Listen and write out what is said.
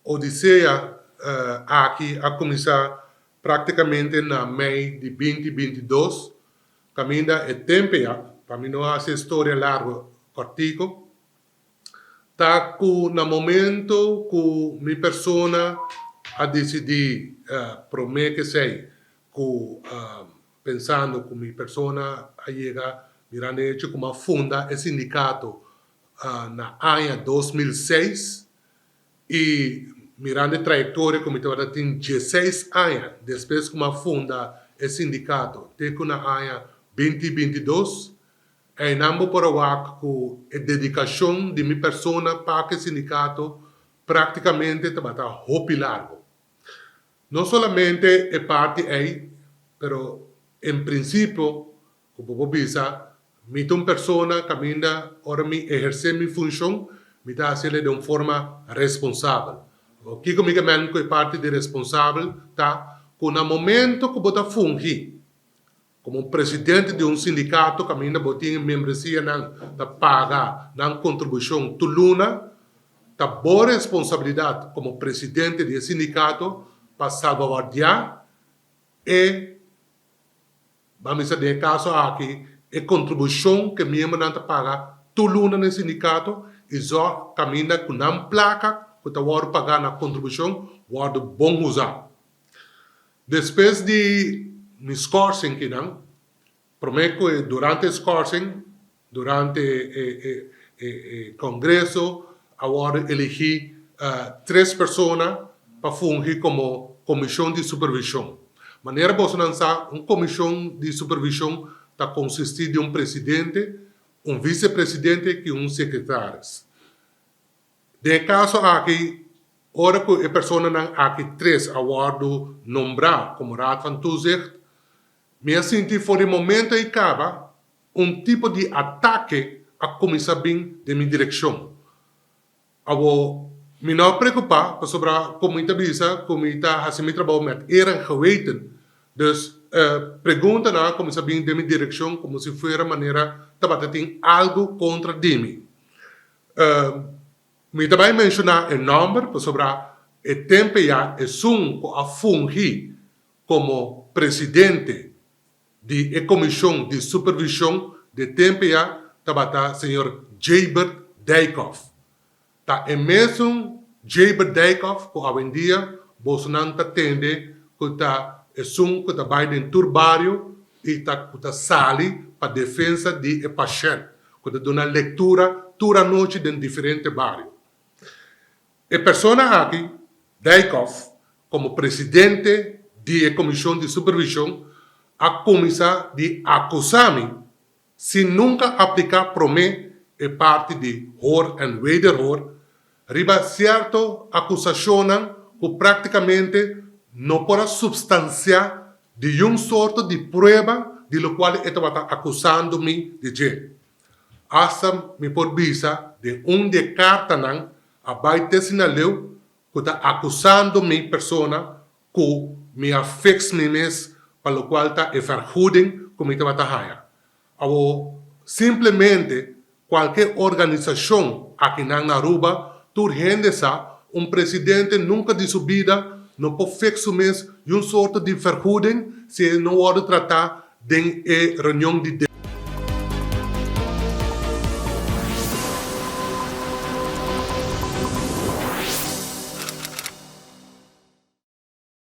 Odisea aki a kuminsá práktikamente na mei di 2022, kaminda e tempu ya, pa mi no hasi e storia largu, kòrtiku, ta ku na momento ku mi persona a disidí, promé ku esei, ku pensando ku mi persona a yega mirando e hecho ku mi a funda e sindikato na aña 2006 i mirando e trayektoria ku mi tabata tin 16 aña despues ku mi a funda e sindikato te ku na aña 2022, einan bo por a wak ku e dedikashon di mi persona pa e sindikato práktikamente tabata hopi largu. No solamente e parti ei, pero en prinsipio, komo bo bisa, mi ta un persona kaminda ora mi ehersé mi funshon, mi ta hasié di un forma responsabel. Kiko mi ke men ku e parti di responsabel ta ku na momento ku bo ta fungi komo presidente di un sindikato kaminda bo tin membresianan ta paga nan kontribushon tur luna, ta bo responsabilidat komo presidente di e sindikato pa salvaguardiá e, ban bisa den e kaso aki, e kontribushon ku e miembronan ta paga tur luna na e sindikato i zòrg kaminda ku nan plaka ku ta wòrdu pagá na kontribushon wòrdu bon usá. Despues di mi schorsing kinan, promé ku durante e schorsing, durante e kongreso a wòrdu eligí tres persona pa fungi komo komishon di supervishon. Manera bosonan sa, un komishon di supervishon ta konsistí di un presidente, un visepresidente i un sekretaris. Den e kaso aki, ora ku e personanan aki tres a wòrdu nombrá komo Raad van Toezicht, mi a sinti for di momento ei kaba un tipo di atake a kuminsá bin den mi direkshon. Awor, mi no a preokupá pasobra komo mi ta bisa ku mi ta hasi mi trabou met eer en geweten. Dus preguntanan a kuminsá bin den mi direkshon komo si fuera manera tabata tin algu kontra di mi. Mi ta bai menshoná e nòmber pasobra e tempu ya esun ku a fungi komo presidente di e komishon di supervishon di tempu ya tabata señor Jabert Dijkhoff. Ta e mesun Jabert Dijkhoff ku awendia bosonan ta tende ku ta esun ku ta bai den tur bario i ta ku ta sali pa defensa di e pashènt ku ta duna lektura tur anochi den diferente bario. E persona aki, Dijkhoff, komo presidente di e komishon di supervishon a kuminsá di akusá mi sin nunka apliká promé e parti di hoor en wederhoor riba sierto akusashonnan ku práktikamente no por a supstansiá di un sorto di prueba di lokual e tabata akusando mi di dje. Asta mi por bisa den un di e kartanan a bai te asina leu ku ta akusando mi persona ku mi a fix mi mes pa lokual ta e vergoeding ku mi tabata haña. Awor, simplemente kualke organisashon akinan na Aruba, tur hende sa, un presidente nunka di su bida no por fix su mes di un sorto di vergoeding si e no wòrdu tratá den e reunion di.